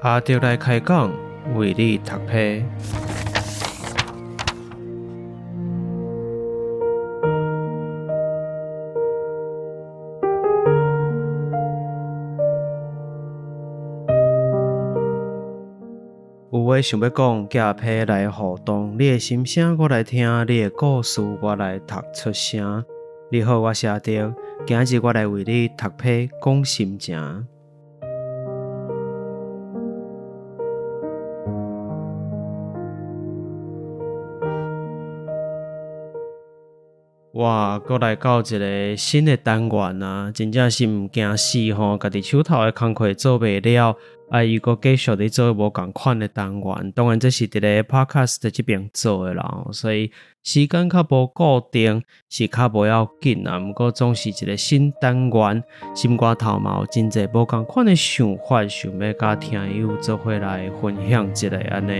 阿德來開講，為你讀批。有話想欲講，寄批來互動，你的心聲我來聽，你的故事我來讀出聲。你好，我是阿德，今日我來為你讀批講心情。哇，閣來到一个新的單元啊，真正是毋驚死吼，家己手頭的工課做袂了，啊，又閣繼續咧做無仝款的單元。當然，這是佇咧 Podcast 這邊做的啦，所以時間較無固定，是較無要緊啊。毋過總是一个新單元，心肝頭嘛有真濟無仝款的想法，想欲佮聽友做伙來分享一下按呢。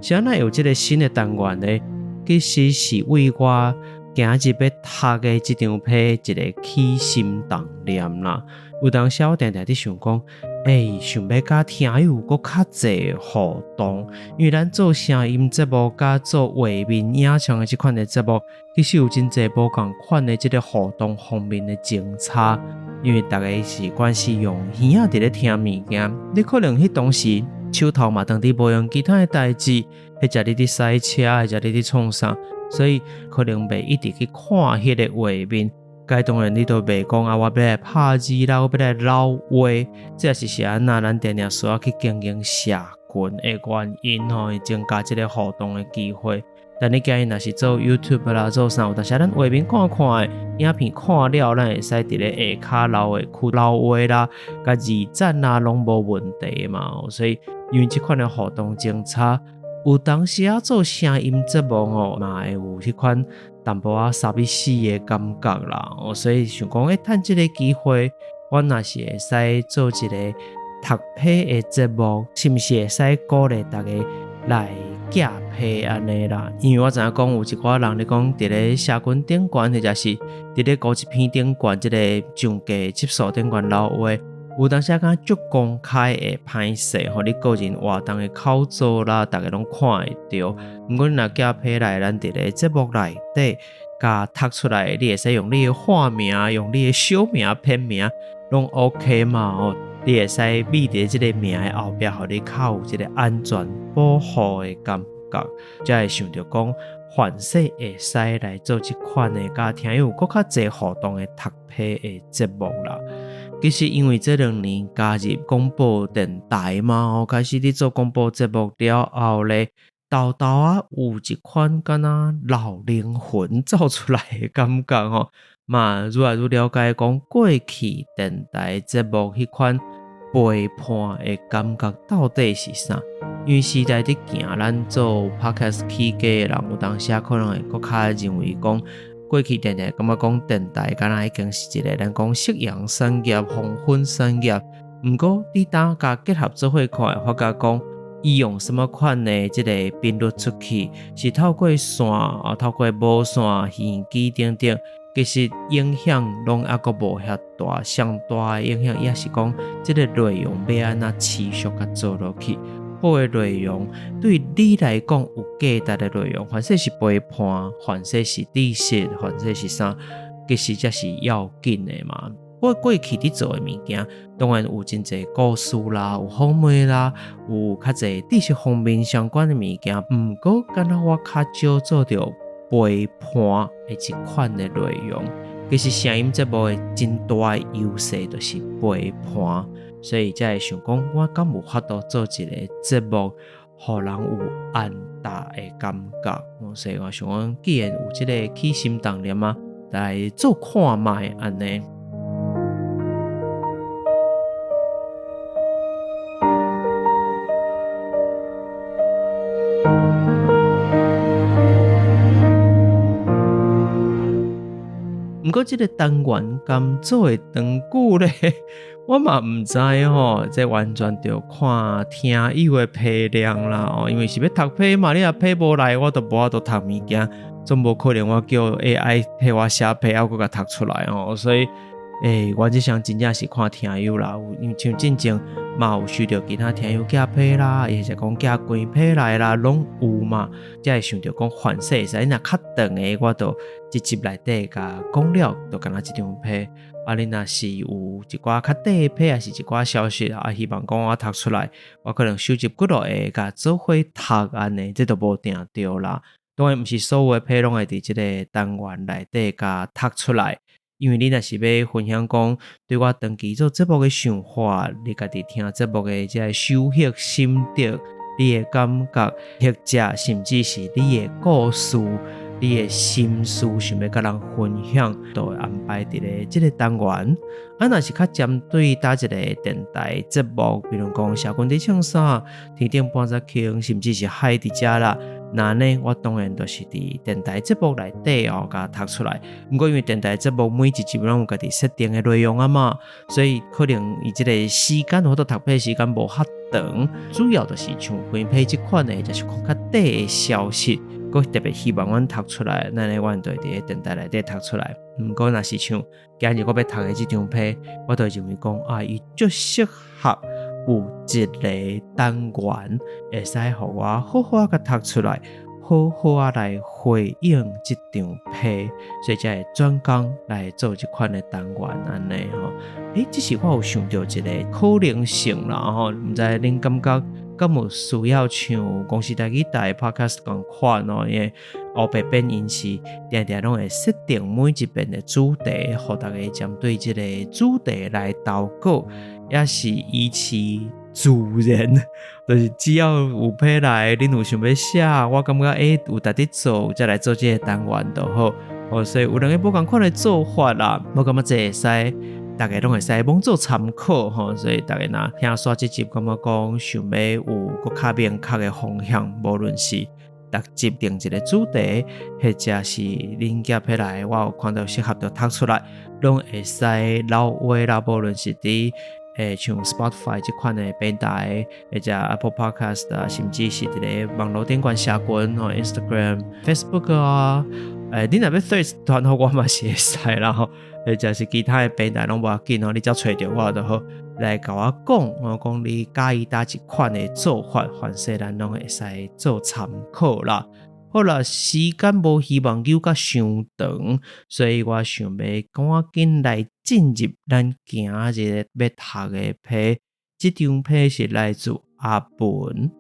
是按怎會有這个新的單元呢？其實是為我今日欲讀的這張批一个起心動念啦。有當時我定定佇想講，欸，想欲佮聽友閣較濟互動，因為咱做聲音節目佮做畫面影像的這款的節目，其實有真濟無仝款的這个互動方面的精彩。因為逐家是慣勢用耳仔佇咧聽物件，你可能彼當時手頭嘛當佇無用其他的代誌，或者你佇駛車，或者你佇創啥。所以可能袂一直去看彼个畫面，該當然你都袂講啊，我欲來拍字啦，我欲來撈話，這也是是按怎咱定定需要去經營社群的原因吼，會增加這个互動的機會。但你今日若是做 YouTube 啦，做啥，有當時咱畫面看看的，影片看了，咱會使佇咧下跤留下區留話啦，共字讚啊，攏無問題嘛。所以因為這款的互動增加。有當時仔做聲音節目吼，嘛會有彼款淡薄仔傻逼死的感覺啦。所以想講，欸，趁這个機會，我若是會使做一个讀批的節目，是毋是會使鼓勵逐家來寄批按呢啦？因為我知影講有一寡人咧講，佇咧社群頂懸，或者是佇咧高一篇頂懸，這个上架集數頂懸留話。有當時敢足公開會歹勢吼，你個人活動的口座啦，逐家攏看會著。毋過你若寄批來，咱佇咧節目內底共讀出來，你會使用你的化名，用你的小名、片名，攏 OK 嘛吼。你會使秘佇這个名的後壁，予你較有這个安全保護的感覺。才會想著講，凡勢會使來做這款的，佮聽友閣較濟互動的讀批的節目啦。其實因為這兩年加入廣播電臺嘛，吼，開始佇做廣播節目了後咧，沓沓仔有一款敢若老靈魂走出來的感覺吼，嘛愈來愈了解講過去電臺節目彼款陪伴的感覺到底是啥？因為時代佇行，咱做 Podcast 起家的人，有當時可能會閣較認為講。過去定定感覺講電臺敢若已經是一个咱講夕陽產業、黃昏產業。毋過你當共結合做伙看，會發覺講伊用啥物款的這个頻率出去，是透過線啊，透過無線、耳機等等，其實影響攏猶閣無遐大。上大的影響也是講這个內容欲按怎持續共做落去。好的內容對你來講有價值的內容，凡勢是陪伴，凡勢是知識，凡勢是啥，其實才是要緊的嘛。我過去佇做的物件，當然有真濟故事啦，有訪問啦，有較濟知識方面相關的物件。毋過，敢若我較少做著陪伴的這款的內容。其實聲音節目的真大的優勢就是陪伴。所以才會想講，我敢有法度做一个節目，予人有安踏的感覺。所以我想講，既然有這个起心動念啊，來做看覓按呢。毋過，這个單元敢做會長久咧？我嘛毋知吼，這完全著看聽友的批量啦哦，因為是欲讀批嘛，你若批無來，我都無法度讀物件，總無可能我叫 AI 替我寫批，猶閣共讀出來哦，所以，欸，我這項真正是看聽友啦，因為像進前嘛有收著其他聽友寄批啦，或者講寄規批來啦，攏有嘛，才會想著講凡勢會使，你若較長的，我就一集內底共講了，就敢若這張批。啊，你若是有一寡較短的批，抑是一寡消息啊，希望講我讀出來，我可能收集幾落會共做伙讀按呢，這都無定著啦。當然毋是所有的批攏會佇這个單元內底共讀出來，因為你若是欲分享講對我長期做節目的想法，你家己聽節目的這个收穫心得，你的感覺，或者甚至是你的故事。你的心事想欲佮人分享，都會安排佇咧這个單元。啊，若是較針對佗一个電台節目，比如講社群佇創啥，天頂半十空，甚至是海佇遮啦，那呢，我當然就是佇電台節目內底哦，共讀出來。毋過因為電台節目每一集攏有家己設定的內容啊嘛，所以可能伊這个時間或者讀批時間無遐長，主要就是像分批這款的，就是較短的消息。閣特別希望阮讀出來，咱呢，阮就會佇咧電台內底讀出來。毋過若是像今日我欲讀的這張批，我就會認為講啊，伊足適合有一个單元，會使予我好好仔共讀出來，好好仔來回應這張批，所以才會專工來做這款的單元按呢吼。欸，這是我有想著一个可能性啦吼，毋知恁感覺？敢有需要像公視台語台 Podcast 仝款哦？因為烏白變𪜶是定定攏會設定每一遍的主題，予大家針對這个主題來投稿，抑是依其自然，就是只要有批來，恁有想欲寫，我感覺欸有值得做，才來做這个單元就好。哦，所以有兩个無仝款的做法啦，我感覺這會使。逐家攏會使罔做參考吼，所以逐家若聽煞這集，感覺講想欲有閣較明確的方向，無論是逐集定一个主題，或者是恁寄批來，我有看著適合就讀出來，攏會使留話啦。無論是佇欸像 Spotify 這款的平台，或者 Apple Podcast 啊，甚至是佇咧網路頂懸社群吼，Instagram、Facebook 啊，欸，你若欲 Threads 傳予我嘛是會使啦吼。或者是其他的平台攏無要緊吼，你只要揣著我就好，來共我講，我講你佮意佗一款的做法，凡勢咱攏會使做參考啦。好啦，時間無希望搝甲傷長，所以我想欲趕緊來進入咱今日欲讀的批，這張批是來自阿文。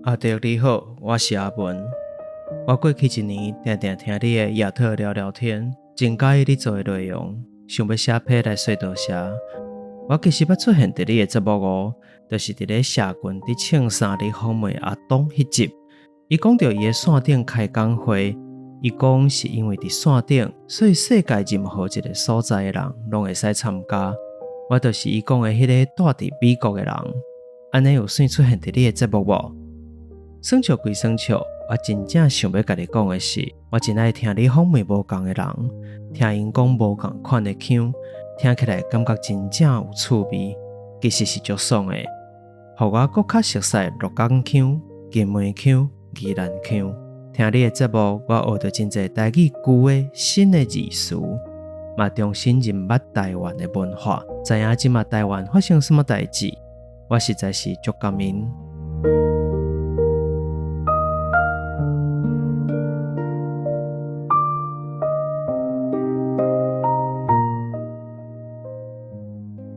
阿德你好，我是阿文。我過去一年定定聽你的亞特聊聊天，真佮意你做的內容，想欲寫批來說多謝。我其實捌出現佇你的節目哦，就是佇咧社群佇唱啥你訪問阿東彼集，伊講著伊的線頂開講會，伊講是因為佇線頂，所以世界任何一个所在的人攏會使參加。我就是伊講的彼个蹛佇美國的人，按呢有算出現佇你的節目無？耍笑歸耍笑，我真正想欲共你講的是，我真愛聽你訪問無仝的人，聽𪜶講無仝款的腔，聽起來感覺真正有趣味，其實是足爽的，予我閣較熟似鹿港腔、金門腔、宜蘭腔。聽你的節目，我學著真濟台語舊的新的字詞，嘛重新認捌台灣的文化，知影這馬台灣發生啥物代誌，我實在是足感恩。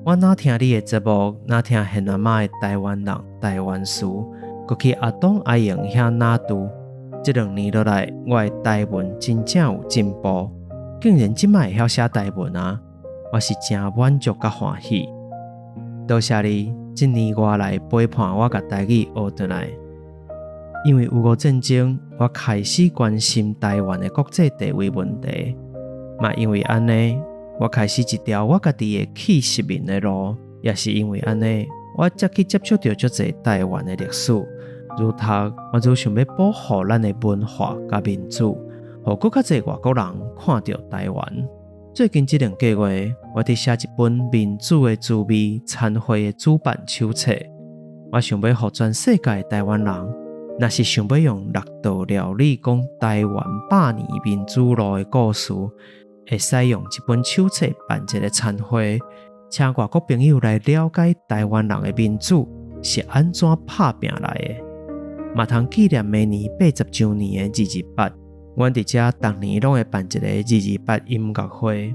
我若聽你的節目，若聽現阿媽的台灣人、台灣事，閣去阿東阿英遐若拄。這兩年落來，我的台文真正有進步，竟然這馬會曉寫台文啊！我是真滿足佮歡喜。多謝你，這年外來陪伴我共台語學轉來。因為俄烏戰爭，我開始關心台灣的國際地位問題。嘛因為按呢，我開始一條我家己的去殖民的路。也是因為按呢，我才去接觸著足濟台灣的歷史。愈讀，我愈想欲保護咱的文化佮民主，予閣較濟外國人看著台灣。最近這兩個月，我佇寫一本民主的滋味餐會的主辦手冊。我想欲予全世界的台灣人，若是想欲用六道料理講台灣百年民主路的故事，會使用這本手冊辦一个餐會，請外國朋友來了解台灣人的民主是按怎拍拚來的。嘛通紀念明年80週年的228，阮佇遮逐年攏會辦一个二二八音樂會。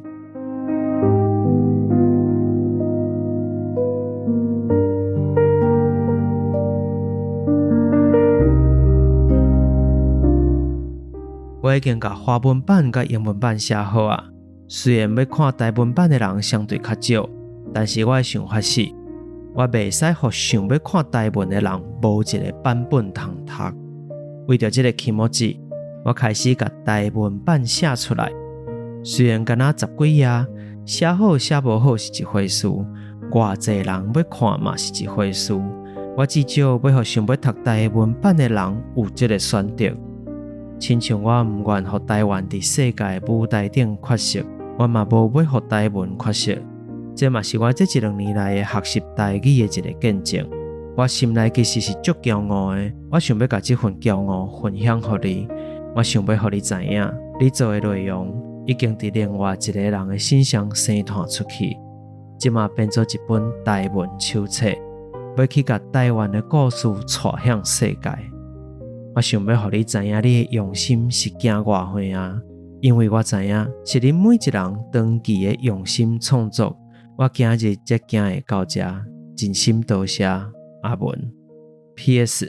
我已經共華文版佮英文版寫好啊，雖然欲看台文版的人相對較少，但是我的想法是，我袂使予想欲看台文的人無一个版本通讀。為著這个気持ち，我開始共台文版寫出來。雖然敢若十幾頁，寫好寫無好是一回事，偌濟人欲看嘛是一回事。我至少欲予想欲讀台文版的人有這个選擇。親像我毋願予台灣佇世界舞台頂缺席，我嘛無欲予台文缺席。這嘛是我這一兩年來的學習台語的一个見證。我心內其實是足驕傲的，我想欲共這份驕傲分享予你。我想欲予你知影，你做的內容已經佇另外一个人的身上生湠出去，這馬變做一本台文手冊，欲去共台灣的故事帶向世界。我想欲予你知影，你的用心是行偌遠啊！因為我知影是恁每一人長期的用心創作，我今日才行會到遮，真心多謝阿文。P.S.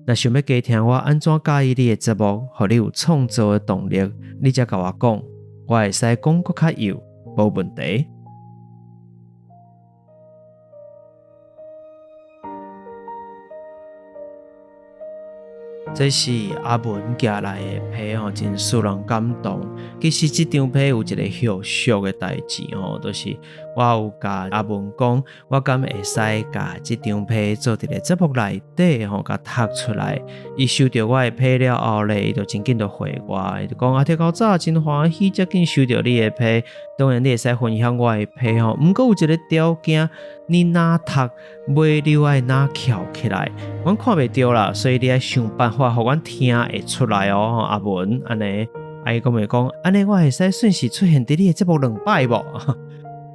若想欲加聽我按怎佮意你的節目，予你有創作的動力，你才共我講，我會使講閣較幼，無問題。這是阿文寄來的批吼，真使人感動。其實這張批有一个後續的代誌吼，就是我有共阿文講，我敢會使共這張批做佇个節目內底吼，共讀出來。伊收著我的批了後咧，伊就真緊就回我，伊就講阿鐵較早真歡喜，遮緊收著你的批，當然你會使分享我的批吼。毋過有一个條件，你若讀尾溜愛若翹起來，阮看袂著啦，所以你愛想辦法予阮聽會出來哦，阿文按呢，啊伊閣問講，按呢我會使順勢出現佇你的節目兩擺無？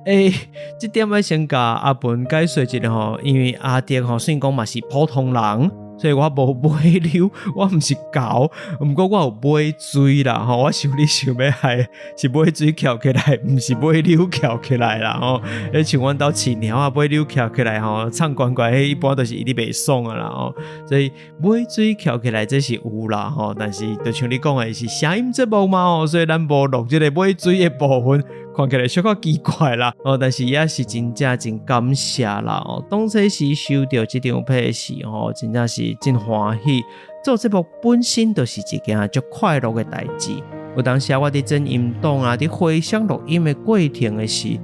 欸，這點愛先共阿文解說一下吼，因為阿德吼雖然講嘛是普通人。所以我無尾溜，我毋是猴，毋過我有尾椎啦吼。我想你想欲害是尾椎翹起來，毋是尾溜翹起來啦吼。彼像阮兜飼貓仔尾溜翹起來吼，唱乖乖，彼一般都是伊咧袂爽啊啦吼。所以尾椎翹起來這是有啦吼，但是就像你講的是聲音節目嘛吼，所以咱無錄這个尾椎的部分。看起來小可奇怪啦，哦，但是也是真正真感謝啦，哦，當初時收著這張批時，吼，真正是真歡喜。做節目本身就是一件足快樂的代誌。有當時我佇剪音檔啊，佇回想錄音的過程的時，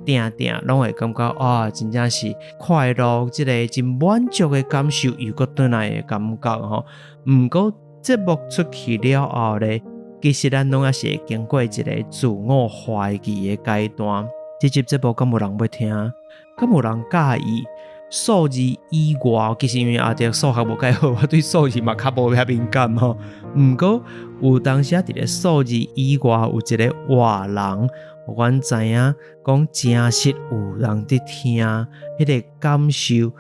定定攏會感覺啊，真正是快樂，這个真滿足的感受又閣轉來的感覺吼。毋過節目出去了後咧。其實咱攏抑是會經過一个自我懷疑的階段。這集節目敢有人欲聽？敢有人佮意？數字以外，其實因為阿德數學無蓋好，我對數字嘛較無遐敏感吼。毋過有當時佇咧數字以外有一个活人，予阮知影講誠實有人佇聽，彼个感受。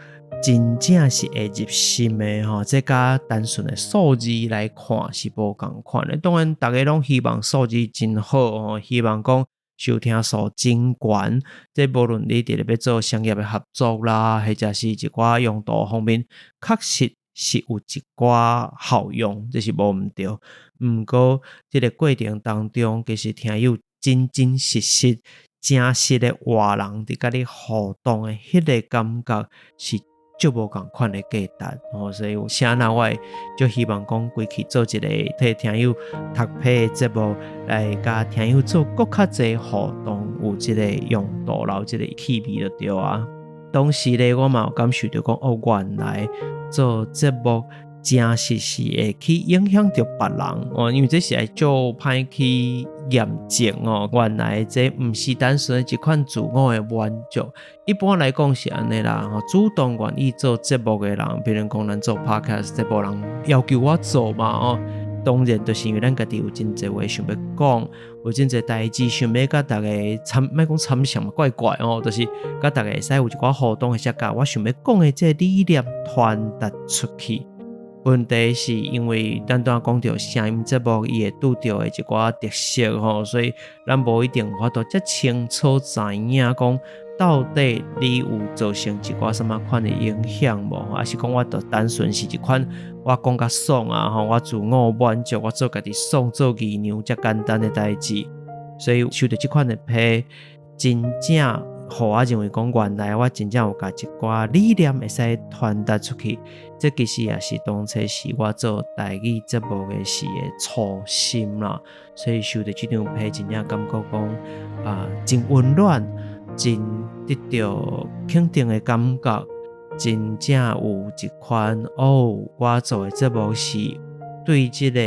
真正是會入心的吼，這佮單純的數字來看是無仝款的。當然，逐家攏希望數字真好吼，希望講收聽數真懸。這無論你佇咧欲做商業的合作啦，或者是一寡用途方面，確實是有一寡效用，這是無毋對。毋過，這个過程當中，其實聽友真真實實、誠實的活人佇佮你互動的彼个感覺是。足無仝款的價值吼，所以啥人我會足希望講規氣做一個替聽友讀批的節目，來佮聽友做閣較濟互動，有這个用途，留這个氣味就對啊。當時咧，我嘛有感受著講，哦，原來做節目誠實是會去影響著別人哦，因為這是會足歹去驗證哦，原來這毋是單純一款自我的滿足。一般來講是按呢啦，主動願意做節目的人，比如講咱做 podcast 節目人要求我做嘛哦，當然就是因為咱家己有真濟話想欲講，有真濟代誌想欲佮逐家參，莫講參詳嘛，怪怪哦，就是佮逐家會使有一寡互動，或者共我想欲講的這個理念傳達出去。問題是因為咱拄仔講著聲音節目，伊會拄著的一寡特色吼，所以咱無一定有法度遮清楚知影講到底你有造成一寡啥物款的影響無？抑是講我就單純是一款我講較爽啊吼，我自我滿足，我做家己爽，做義娘遮簡單的代誌，所以收著這款的批，真正。予我認為講，原來我真正有共一寡理念會使傳達出去，這其實也是當初時我做台語節目的時的初心啦。所以收著這張批，真正感覺講啊，真溫暖，真得著肯定的感覺，真正有一款哦，我做的節目是對這個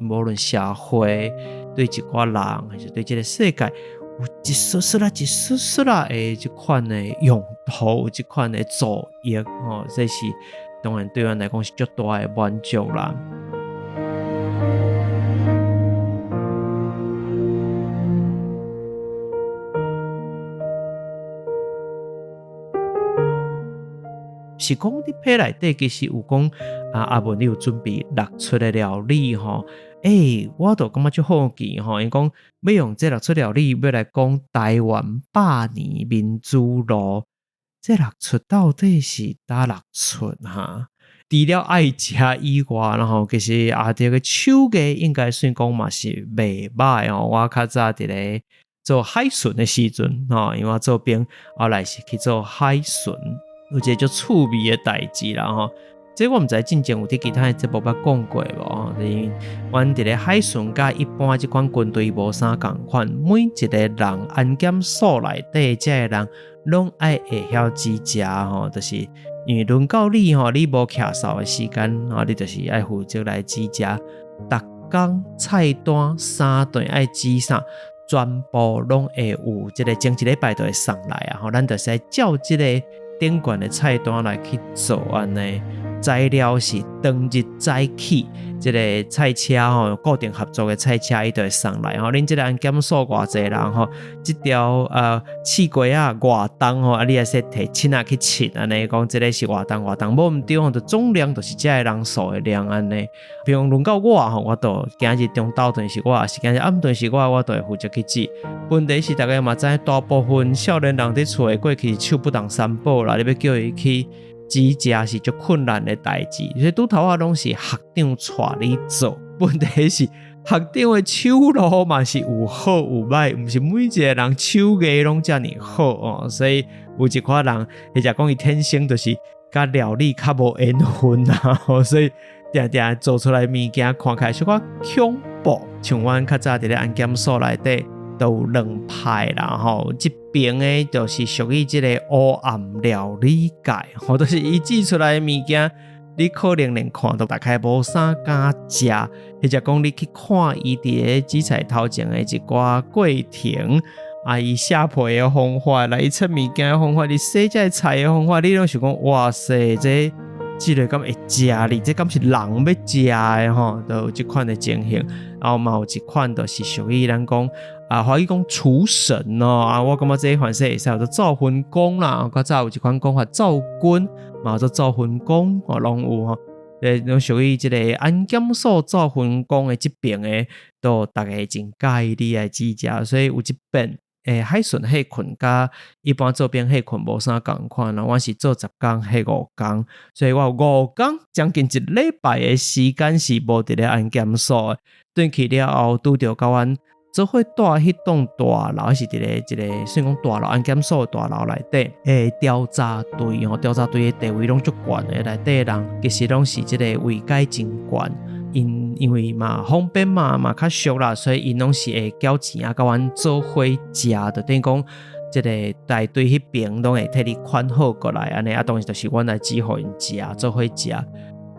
無論社會，對一寡人，還是對這個世界。有一絲絲啦，一絲絲啦的這款的用途，有這款的助益吼，這是當然對阮來講是足大的滿足啦。是講佇批內底其實有講啊，阿文你有準備六出的料理吼。欸，我就感覺足好奇吼，𪜶講欲用這六出料理欲來講臺灣百年民主路，這六出到底是佗六出哈？除了愛食以外，然後其實阿德的手藝應該算講嘛是袂䆀哦。我較早佇咧做海巡的時陣吼，因為我做兵，後來是去做海巡，有一个足趣味的代誌啦吼。這我毋知進前有佇其他的節目捌講過無？因為阮佇咧海巡佮一般這款軍隊無啥仝款，每一个人安檢所內底這个人攏愛會曉煮食吼，就是因為輪到你吼，你無徛哨的時間吼，你就是愛負責來煮食。逐工菜單三頓愛煮啥，全部攏會有，這个前一禮拜就會送來啊！吼，咱就是愛照這个頂懸的菜單來去做按呢。材料是當日早起，這个菜車吼，固定合作的菜車，伊就會送來吼。恁這个安檢所偌濟人吼，這條刺瓜仔偌重吼，啊你會使提秤仔去稱按呢，講這个是偌重偌重，無毋對吼，就總量就是這个人數的量按呢。比如輪到我吼，我就今日中晝頓是我，抑是今日暗頓是我，我就會負責去煮。問題是逐家嘛知影，大部分少年人佇厝的過去手不當三寶啦，你欲叫伊去煮食是足困難的代誌，所以拄頭仔攏是學長帶你做。問題是學長的手路嘛是有好有歹，毋是每一個人手藝攏遮爾好哦。所以有一寡人，或者講伊天生就是佮料理較無緣分啊，所以定定做出來物件看起來小可恐怖。像阮較早佇咧安檢所內底。都有兩派啦吼，這邊的就是屬於這個黑暗料理界，吼，就是伊煮出來的物件，你可能連看都大概無啥敢食，或者講你去看伊佇咧煮菜頭前的一寡過程，啊，伊削皮的方法，來伊切物件的方法，伊洗這个菜的方法，你攏想講，哇塞，這這个敢會食哩？這敢是人欲食的吼？都有這款的情形，然後嘛有一款就是屬於咱講。啊，華語講廚神哦，啊，我感覺這款式會使叫做灶分公啦，較早有一款講法灶君，嘛叫做灶分公，哦，攏有吼。欸，攏屬於這個安檢所灶分公的這邊的，都逐家真佮意你來煮食，所以有一遍，欸，海巡彼群佮一般做兵彼群無啥仝款啦，我是做十工彼五工，所以我有五工將近一禮拜的時間是無佇咧安檢所的，轉去了後拄著佮阮。做伙住彼棟大樓，是佇咧一个算講大樓安檢所大樓內底的調查隊吼，調查隊的地位攏足懸的，內底人其實攏是這个位階真懸，𪜶因為嘛方便嘛嘛較熟啦，所以𪜶攏是會繳錢啊，共阮做伙食，就等於講這个大隊彼邊攏會替你款好過來，按呢啊，當時就是阮來煮予𪜶食，做伙食。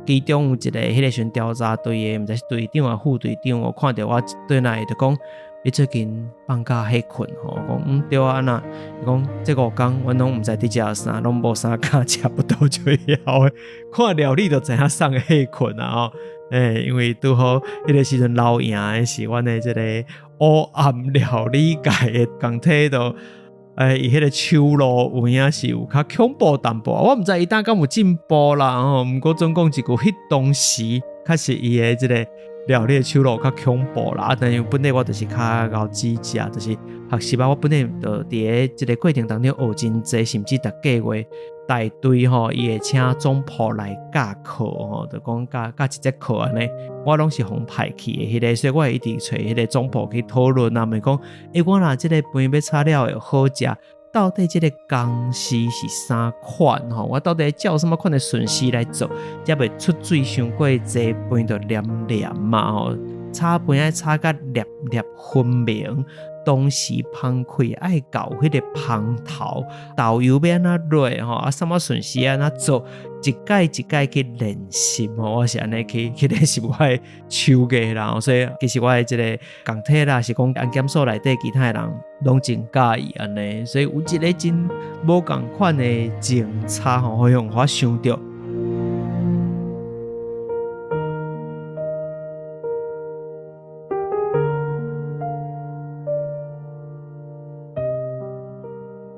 其中有一个彼个時陣調查隊的，毋知是隊長抑副隊長，我看著我轉來就講。你最近放假歇睏吼？我講嗯對啊，按怎？伊講這五工阮攏毋知佇食啥，攏無啥敢食不到就曉的，看料理就知影送歇睏啊吼。欸，因為拄好彼個時陣流贏的是阮的這個黑暗料理界的共體都，欸，伊彼個手路有影是有較恐怖淡薄，我毋知伊當敢有進步啦吼。毋過總講一句，彼當時確實伊的這個料理的手路較恐怖啦。啊，但是本來我就是較𠢕煮食，就是學習啊。我本來就佇咧這個過程當中學真濟，甚至逐個月帶隊吼，伊會請總鋪來教課吼，就講教教一節課按呢，我攏是予派去的彼個，所以我會一直揣彼個總鋪去討論啊，問講，欸，我若這個飯欲炒了會好食，到底這個工序是啥款吼？我到底照啥物款的順序來做，才袂出水傷過濟，飯就黏黏嘛吼。炒飯愛炒甲粒粒分明，同時芳開愛到彼個芳頭，豆油欲按怎落吼，啊，啥物順序按怎做，一擺一擺去練習吼，我是按呢去去練習我的手藝啦。所以其實我的這個仝體啦，是講安檢所內底其他的人攏真佮意按呢，所以有一個真無仝款的政策吼，予我想著。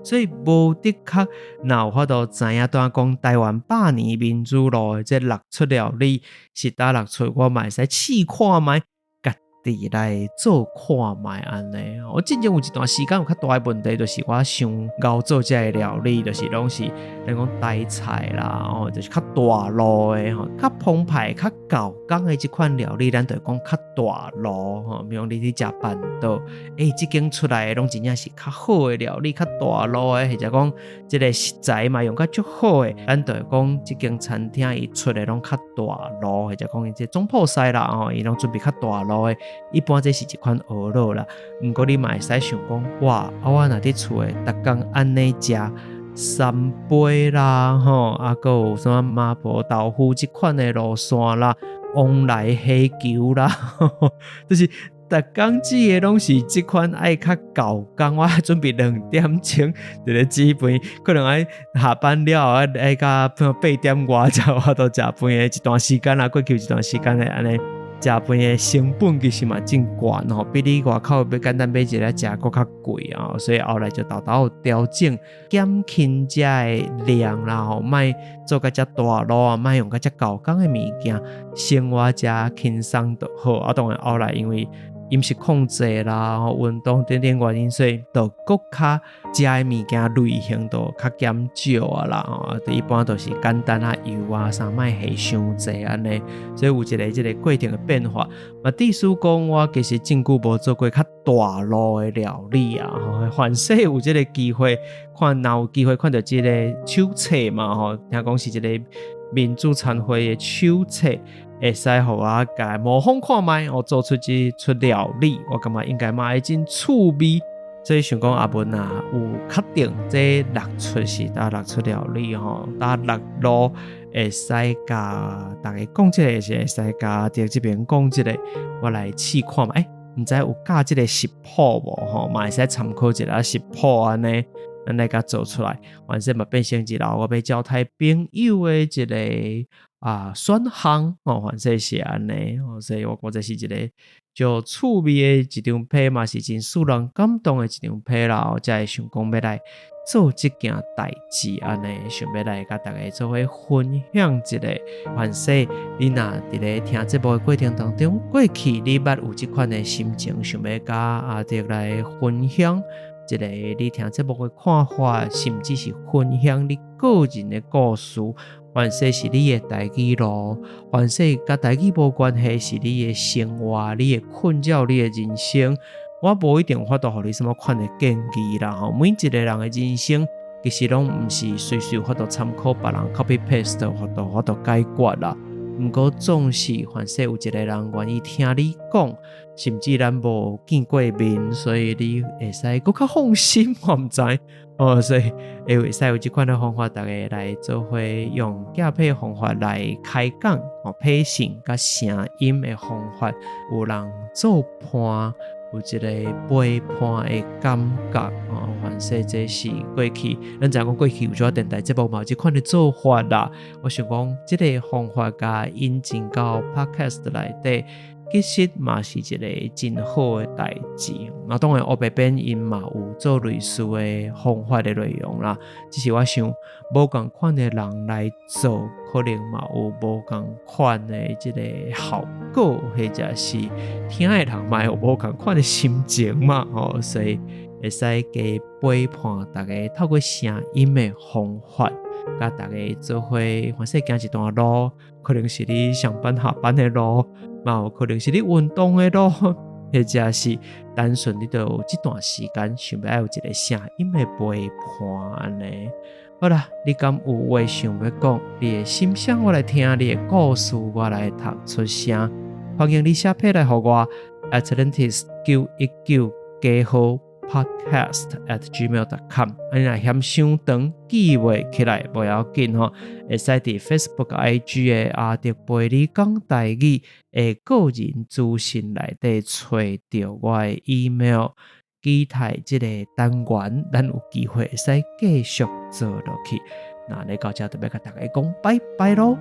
所以無的確，若有法度知影，當講台灣百年民主路的這六出料理是佗六出，我嘛會使試看覓，家己來做看覓按呢。我進前有一段時間有較大的問題，就是我傷𠢕做這个料理，就是攏是咱講台菜啦，哦，就是較大路的吼，較澎湃、較厚工的這款料理，咱就會講較大路吼。比如講你去食辦桌，欸，這間出來的攏真正是較好的料理，較大路的，或者講這个食材嘛用較足好的，咱就會講這間餐廳伊出的攏較大路，或者講伊這總鋪師啦吼，伊攏準備較大路的。一般這是一款學路啦，毋過你嘛會使想講，哇，啊我若佇厝的，逐工按呢食三杯啦，吼，啊閣有啥麻婆豆腐這款的路線啦，旺來蝦球啦，就是逐工煮的攏是這款愛較厚工，我準備兩點鐘佇咧煮飯，可能愛下班了後愛到八點外才有法度食飯的一段時間啦，過去有一段時間會按呢。食飯的成本其實嘛真懸吼，比你外口欲簡單買一个食閣較貴啊，所以後來就沓沓有調整，減輕食的量啦吼，莫做甲遮大路啊，莫用甲遮厚工的物件，生活食輕鬆就好。啊，當然後來因為飲食控制啦、運動等等原因，所以就閣較食的物件類型就較減少啊啦。吼，一般都是簡單啊油啊啥，莫下傷濟按呢。所以有一個這個過程的變化。嘛，意思講我其實真久無做過較大路的料理啊。吼，凡勢有這個機會，看若有機會看著這個手冊嘛，吼，聽講是一個民主餐會的手冊。會使予我共模仿看覓，我做出這出料理，我感覺應該嘛會真趣味。所以想講阿文啊，有確定這六出是佗六出料理吼，佗六路會使共逐家講這个，是會使共佇這邊講這个，我來試看覓。欸，毋知有教這个食譜無吼，嘛會使參考一下食譜按呢，咱來共做出來，反正嘛變成一个我欲招待朋友的一个。啊，選項哦，反正是按呢，所以我覺這是一個足趣味的一張批，嘛是真使人感動的一張批啦。我才會想講欲來做這件代誌按呢，想欲來共大家做伙分享一下。凡勢你若佇咧聽節目的過程當中，過去你捌有這款的心情，想欲共阿德來分享一个你聽節目的看法，甚至是分享你個人的故事。凡勢是你的台語路，凡勢佮台語無關係，是你的生活、你的困擾、你的人生。我無一定有法度予你啥物款的建議啦吼。每一個人的人生其實攏毋是隨時有法度參考別人 copy paste 有法度有法度解決啦。毋過總是凡勢有一個人願意聽你講，甚至咱無見過面，所以你會使閣較放心，我毋知。哦，所以會使有這款的方法，逐家來做伙用寄批方法來開講，哦，批信佮聲音的方法，有人做伴，有一个陪伴的感覺哦。凡勢這是過去，咱知影講過去有寡電台節目嘛有這款的做法啦。我想講，這个方法共引進到 Podcast 內底，其實嘛是一个真好的代誌。那當然，烏白編𪜶嘛有做類似的方法的內容啦。只是我想，無仝款的人來做，可能嘛有無仝款的這个效果，或者是聽的人嘛有無仝款的心情嘛，吼，所以會使加陪伴大家，透過聲音的方法，共大家做伙，凡勢行一段路，可能是你上班下班的路，嘛有可能是你運動的路，或者是單純你都有這段時間想欲愛有一个聲音的陪伴按呢。好啦，你敢有話想欲講？你的心聲我來聽，你的故事我來讀出聲。歡迎你寫批來予我 Atlantis 919加號 podcast@gmail.com。啊，你若嫌傷長記袂起來，無要緊吼，會使佇 Facebook、IG 的阿德陪你講台語的個人資訊內底揣著我的 email。期待這个單元，咱有機會會使繼續做落去。那咧到這就欲共大家講拜拜囉。